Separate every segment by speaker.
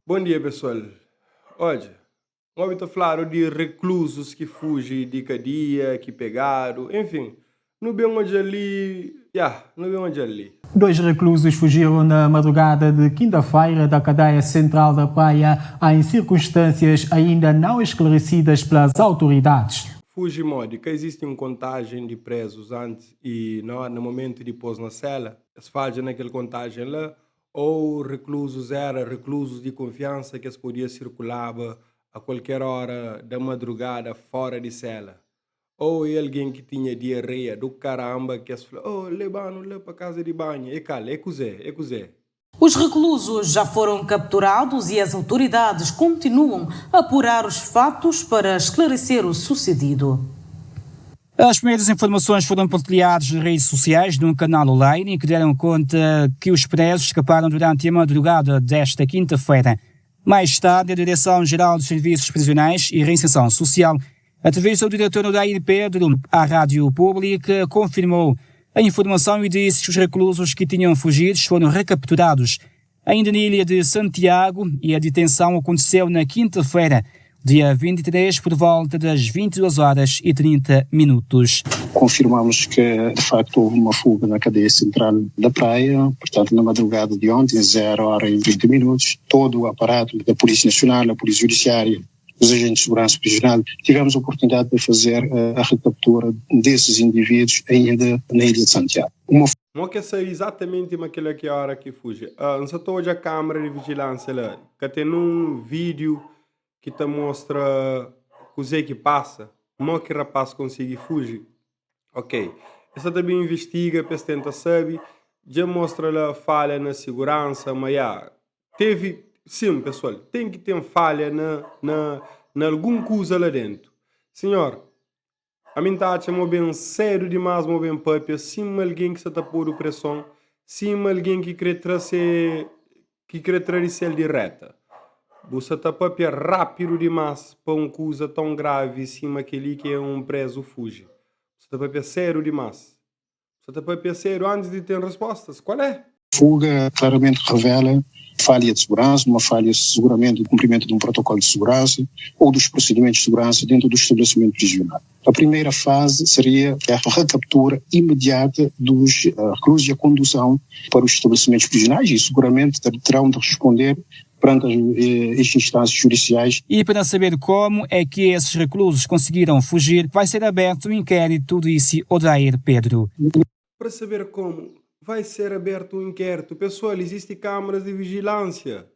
Speaker 1: Bon dia pesoal, odja, N obi ta fladu di rekluzus ki fuji di kadia, ki pegadu, enfin, nu ben odja-l li, ya, nu ben odja-l li.
Speaker 2: Dois reclusos fugiram na madrugada de quinta-feira da cadeia central da Praia em circunstâncias ainda não esclarecidas pelas autoridades.
Speaker 1: Fuji modi? Ka izisti un kontajen di prezus antis i na na momentu di pô-s na sela? Es fadja na kel kontajen la Ou rekluzus éra rekluzus di konfiansa ki es podia sirkulaba a kualker óra da madrugada fóra di séla. Ou é algen ki tinha diarreia do karamba ki es fla, Oh, leba-nu la pa kaza di banhu. É kal? É kuzê? É kuzê?
Speaker 3: Os reclusos já foram capturados e as autoridades continuam a apurar os fatos para esclarecer o sucedido.
Speaker 4: As primeiras informações foram partilhadas nas redes sociais num canal online que deram conta que os presos escaparam durante a madrugada desta quinta-feira. Mais tarde, a Direção-Geral dos Serviços Prisionais e Reinserção Social, através do seu diretor Odair Pedro, à Rádio Pública, confirmou a informação e disse que os reclusos que tinham fugido foram recapturados ainda na ilha de Santiago e a detenção aconteceu na quinta-feira, dia 23, por volta das 22 horas e 30 minutos.
Speaker 5: Confirmamos que, de facto, houve uma fuga na cadeia central da praia, portanto, na madrugada de ontem, 0 hora e 30 minutos, todo o aparato da Polícia Nacional, a Polícia Judiciária, os agentes de segurança prisional, tivemos a oportunidade de fazer eh, a recaptura desses indivíduos ainda na Ilha de Santiago. Uma
Speaker 1: Mo ke sabe izatamenti ma kila ki ora ki fuji. Ah, N sa ta odja kamera di vijilansia la. Ka ten nun vídiu ki ta mostra kuzê ki pasa, mo ki rapaz konsigi fuji. Ok, es sa ta ben investiga pa es tenta sabe. Dja mostra la falha na siguransa, ma ya, tevi, sin pesoal, ten ki ten falha na, na, na algun kuza la dentu. Sinhor, Ami N ta atxa ma bu ben sédu dimás, ma bu ben pâpia sima algen ki sta ta podu preson, sima algen ki krê tra se ki krê tra di sel di réta. Bu sta ta pâpia rápidu dimás pa un kuza tãu gravi sima kel-li ki é un prézu fuji. Bu sta ta pâpia sédu dimás. Sa ta papia sedu antis di ten respostas. Qual é?
Speaker 5: Fuga claramente revela falha de segurança, uma falha seguramente de cumprimento de um protocolo de segurança ou dos procedimentos de segurança dentro do estabelecimento prisional. A primeira fase seria a recaptura imediata dos eh, reclusos e a condução para os estabelecimentos prisionais e seguramente terão de responder perante as, eh, as instâncias judiciais.
Speaker 4: E para saber como é que esses reclusos conseguiram fugir, vai ser aberto um inquérito, disse Odair Pedro.
Speaker 1: Para saber como, vai ser aberto um inquérito. Pessoal, existe câmaras de vigilância.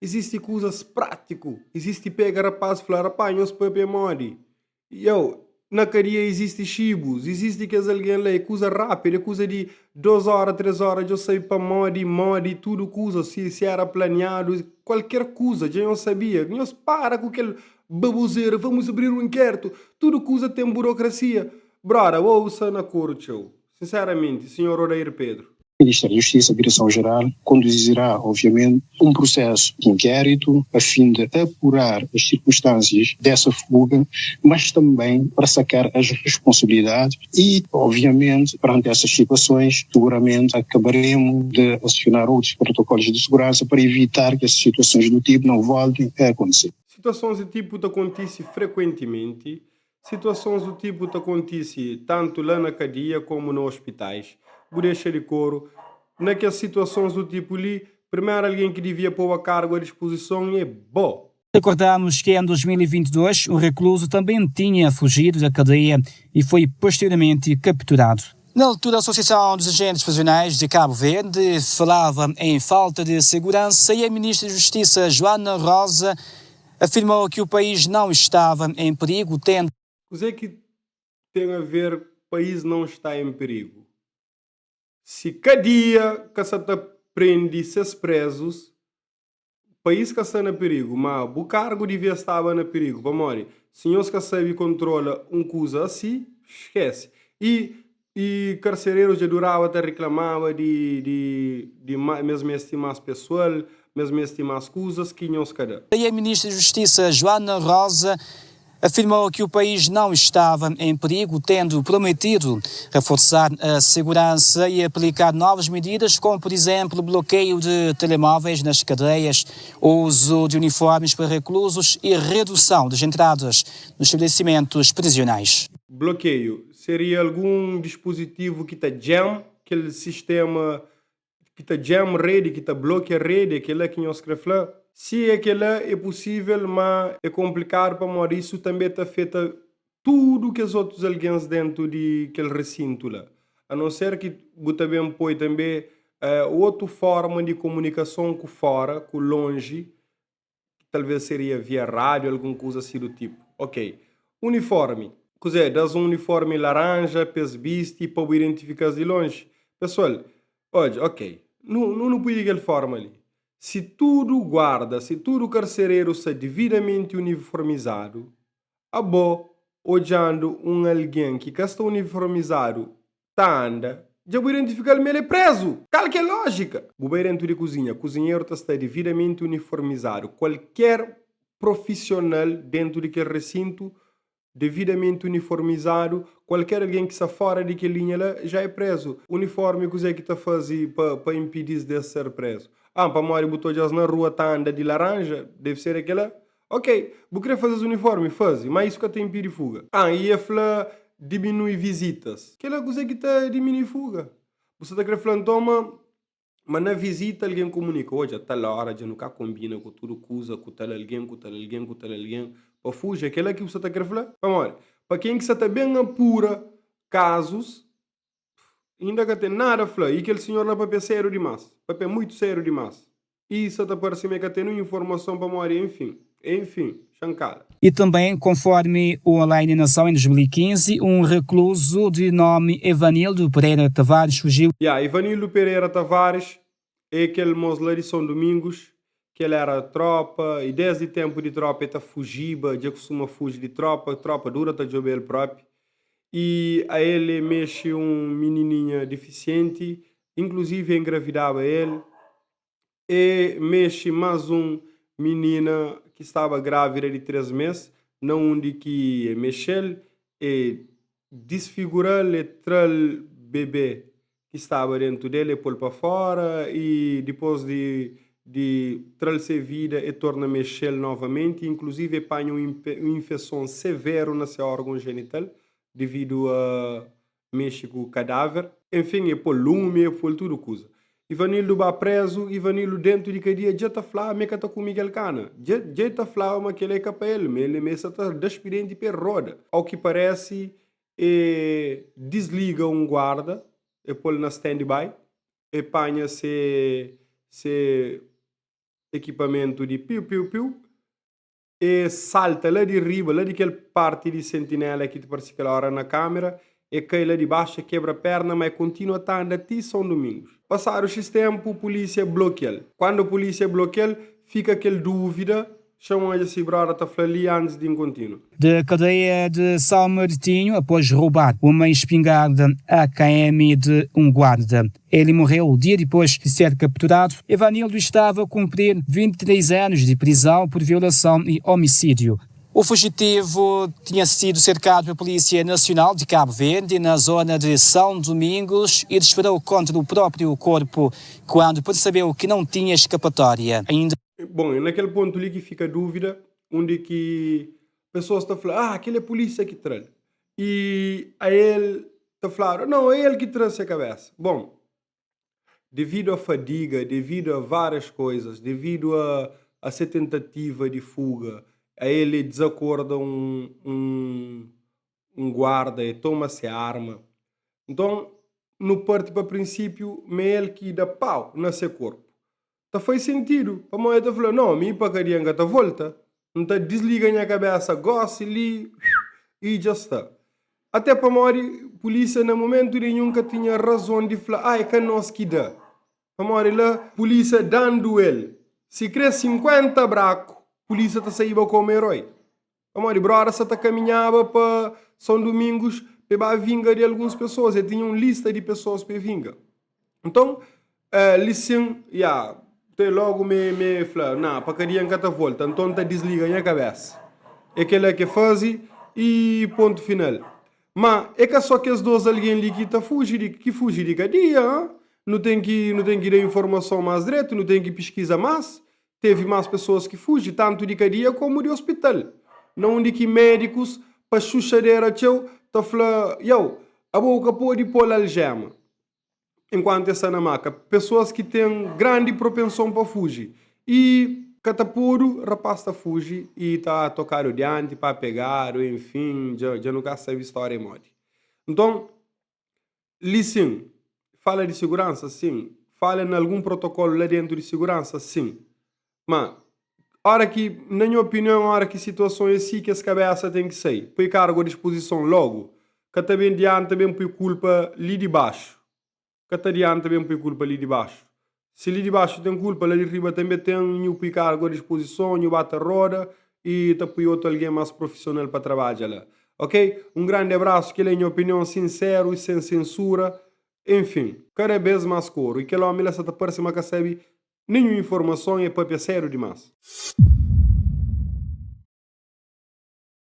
Speaker 1: Existe kuzas prátiku. Existe pega rapaz fla, rapaz, nhos papia modi. Yow, na kadia izisti xibus, izisti kes algen la, é kuza rápidu, é kuza di dos óra, três óra dja sabe pamodi, modi, tudu kuza, si si éra planiadu, kualker kuza dja nhos sabia. Nhos para ku kel babozera, vamos abrir um inquérito, tudu kuza ten burokrasia. Broda, bo bu sta na koru txeu, sinseramenti, sinhor Odair Pedro.
Speaker 5: Ministério da Justiça, a Direção-Geral, conduzirá, obviamente, um processo de inquérito a fim de apurar as circunstâncias dessa fuga, mas também para sacar as responsabilidades e, obviamente, perante essas situações, seguramente acabaremos de acionar outros protocolos de segurança para evitar que essas situações do tipo não voltem a acontecer.
Speaker 1: Situações do tipo ta kontise frekuentimenti Situasons du tipu ta kontise tantu la na kadia komu na ospitais. Bu dexa di koru. Na kes situasons du tipu li, primeru algen ki divia poba kargu a dispuzison é bo!
Speaker 4: Recordamos que em 2022 um recluso também tinha fugido da cadeia e foi posteriormente capturado. Na altura, a Associação dos Agentes Prisionais de Cabo Verde falava em falta de segurança e a ministra da Justiça, Joana Rosa, afirmou que o país não estava em perigo, tendo.
Speaker 1: Kuzê ki ten a ver país não está em perigo? Si kadia ka sa ta prende ses prezus, país ka sta na perigu, ma bu kargu divia staba na perigu, pamodi si nhos ka sabe kontrola un kuza asi, skese. I I karsererus dja duraba ta riklamaba di di di ma es meste más pesoal, ma es meste más kuzas ki nhos ka da.
Speaker 4: E a ministra di Justisa, Joana Rosa, Afirmou que o país não estava em perigo, tendo prometido reforçar a segurança e aplicar novas medidas, como, por exemplo, bloqueio de telemóveis nas cadeias, uso de uniformes para reclusos e redução das entradas nos estabelecimentos prisionais.
Speaker 1: Bloqueio seria algun dispositivu ki ta jam kel sistema ki ta jam redi, ki ta blokia redi, é kela ki nhos kre fla? Si é kela, é pusível, má é konplikadu pamodi isu tanbê ta afeta tudu kes otus algens dentu di kel resintu la. A non ser ki bu ta ben poi tanbê otu forma di komunikason ku fora, ku lonji, Talvez seria via rádio, algun kuza si du tipu. Ok. Uniformi. Kuzé? Da-s un uniformi laranja pa es bisti pa bu identifika-s di lonji? Pesoal, odja, ok. Nu, nu nu pui di kel forma li. Si tudu guarda, si tudu karsereru sta dividamenti uniformizadu, Abo, odjandu un algen ki ka sta uniformizadu ta anda, dja bu identifika-l ma el é prezu! Kal ki é lójika? Bu bai dentu di kuzinha, kuzinheru ta sta dividamenti uniformizadu. Kualker profisional dentu di kel resintu devidamenti uniformizadu, kualker algen ki sta fora di kel linha la ja é prezu. Uniformi kuzê ki ta faze pa pa inpidi-s di es ser prezu? Ah, pamodi bu ta odja-s na rua ta anda di laranja? Deve ser é kel-la? Ok, bu kre faze es uniformi, faze, má isu ka ta inpidi fuga. Ah, i e fla diminui vizitas. Kel-la kuzê ki ta diminui fuga? Bu sa ta kre fla nton ma ma na vizita algen kumunika, odja, tal óra dja nu ka konbina ku tudu kuza, ku tal algen, ku tal algen, ku tal algen, pa fuji? É kel-la ki bu sa ta kre fla? Pamodi, pa ken ki sa ta ben apura kazus, Inda ka ten nada fla. I kel sinhor la papia sériu dimás. Papia muitu sériu dimás. I sa ta parse ma e ka ten nun informason pamodi enfin. Enfin. Xa-m kala.
Speaker 4: E também, conforme o Online Nação, em 2015, um recluso de nome Evanildo Pereira Tavares fugiu.
Speaker 1: Ya, Evanildo Pereira Tavares é kel mos la di São Domingos, ki el era tropa i desdi tenpu di tropa e ta fujiba, dja kustuma fuji di tropa, tropa dura ta djobe el propi. I a el e mexe un minininha difisienti, inkluzivi e engravidaba el, e mexe mas un minina ki staba grávida di 3 mes, na undi ki e mexe-l, e disfigura-l, e tra-l bebé ki staba dentu del, e pô-l pa fora i dipôs di di tra-l se vida e torna mexe-l novamenti, inkluzivi e panha un un infeson severu na se órgon jenital devidu a mexe ku kadáver. Enfin, e pô-l lumi, e pô-l tudu kuza. Ivanildu ba prezu, Ivanildu dentu di kadia dja ta flaba ma e ka ta kume kel kana. Dja dja e ta flaba ma kel-la e ka pa el, ma el ma e sa ta da spirienti pa e roda. Au ki paresi E disliga un guarda, e pô-l na stand-by, e panha se se ekipamentu di piu-piu-piu, e salta la di riba, la di kel parti di sentinéla ki ta parse kel óra na kámera, e kai la di baxu, e kebra pérna, ma e kontinua ta anda ti São Domingos. Pasadu xis ténpu, pulísia blokia-l. Kandu pulísia blokia-l, fika kel dúvida Xa-m odja si broda ta fla li antis di N kontinua.
Speaker 4: De cadeia de São Martinho após roubar uma espingarda AKM de um guarda. Ele morreu dia depois de ser capturado. Evanildo estava a cumprir 23 anos de prisão por violação e homicídio. O fugitivo tinha sido cercado pela Polícia Nacional de Cabo Verde na zona de São Domingos e disparou contra o próprio corpo quando percebeu que não tinha escapatória. Ainda
Speaker 1: Bon, é na kel pontu li ki fika dúvida, undi ki pesoas ta fla, ah, kel é pulísia ki tra-l. I ael ta fladu, nau, é el ki tra se kabésa. Bon, devidu a fadiga, devidu a várias koizas, devidu a a se tentativa di fuga, ael e dizakorda un un un guarda, e toma se arma. Nton, nu parti pa prinsípiu ma é el ki da pau na se korpu. Ta fai sentidu, pamodi el ta fla, No, mi pa kadia N ka ta volta, N ta disliga nha kabésa gósi li i dja sta. Até pamodi pulísia na mumentu ninhun ka tinha razon di fla, Ah, é ka nos ki da. Pamodi la pulísia dandu el, sikrê 50 braku, pulísia ta saíba komu eroi. Pamodi broda sa ta kaminhaba pa São Domingos pa e ba vinga di alguns pesoas, el tinha un lista di pesoas pa e vinga. Nton, li sin, ya, te logu me me fla, na, pa kadia N ka ta volta, nton N ta disliga nha kabesa. É kel-la ki el faze i pontu final. Má, é ka sô kes dôs algen li ki ta fuji di ki fuji di kadia. Ha? Nu ten ki nu ten ki da informason más dretu, nu ten ki piskiza más. Tevi más pesoas ki fuji, tantu di kadia kómu di ospital, na undi ki médikus pa xuxadera txeu ta fla, Iau, abo bu ka pode pô-l aljéma. Enkuantu es sta na maka, pesoas ki ten grandi propenson pa fuji i ka ta podu, rapaz ta fuji i ta tokadu dianti pa pegadu, enfin, dja dja nu ka sabe stória é modi. Nton, li sin, fala di siguransa, sin, fala na algun protokolu la dentu di siguransa, sin. Ma, ora ki, na nha opinion, ora ki situason é si, kes kabesa ten ki sai, poi kargu a dispozison logu. Ka ta ben dianta ben poi kulpa li di baxu. Ka ta dianta ben poi kulpa li di baxu. Si li di baxu ten kulpa, la di riba tanbe ten, nhu poi kargu a dispozison, nhu ba ta roda i ta poi otu algen mas profisional pa trabadja la. Ok? Un grandi abrasu, kel é nha opinion sinseru i sen sensura. Enfin, kada bes mas koru i kel omi la sa ta parse ma ka sabe Nenhun informason é papia sério dimás.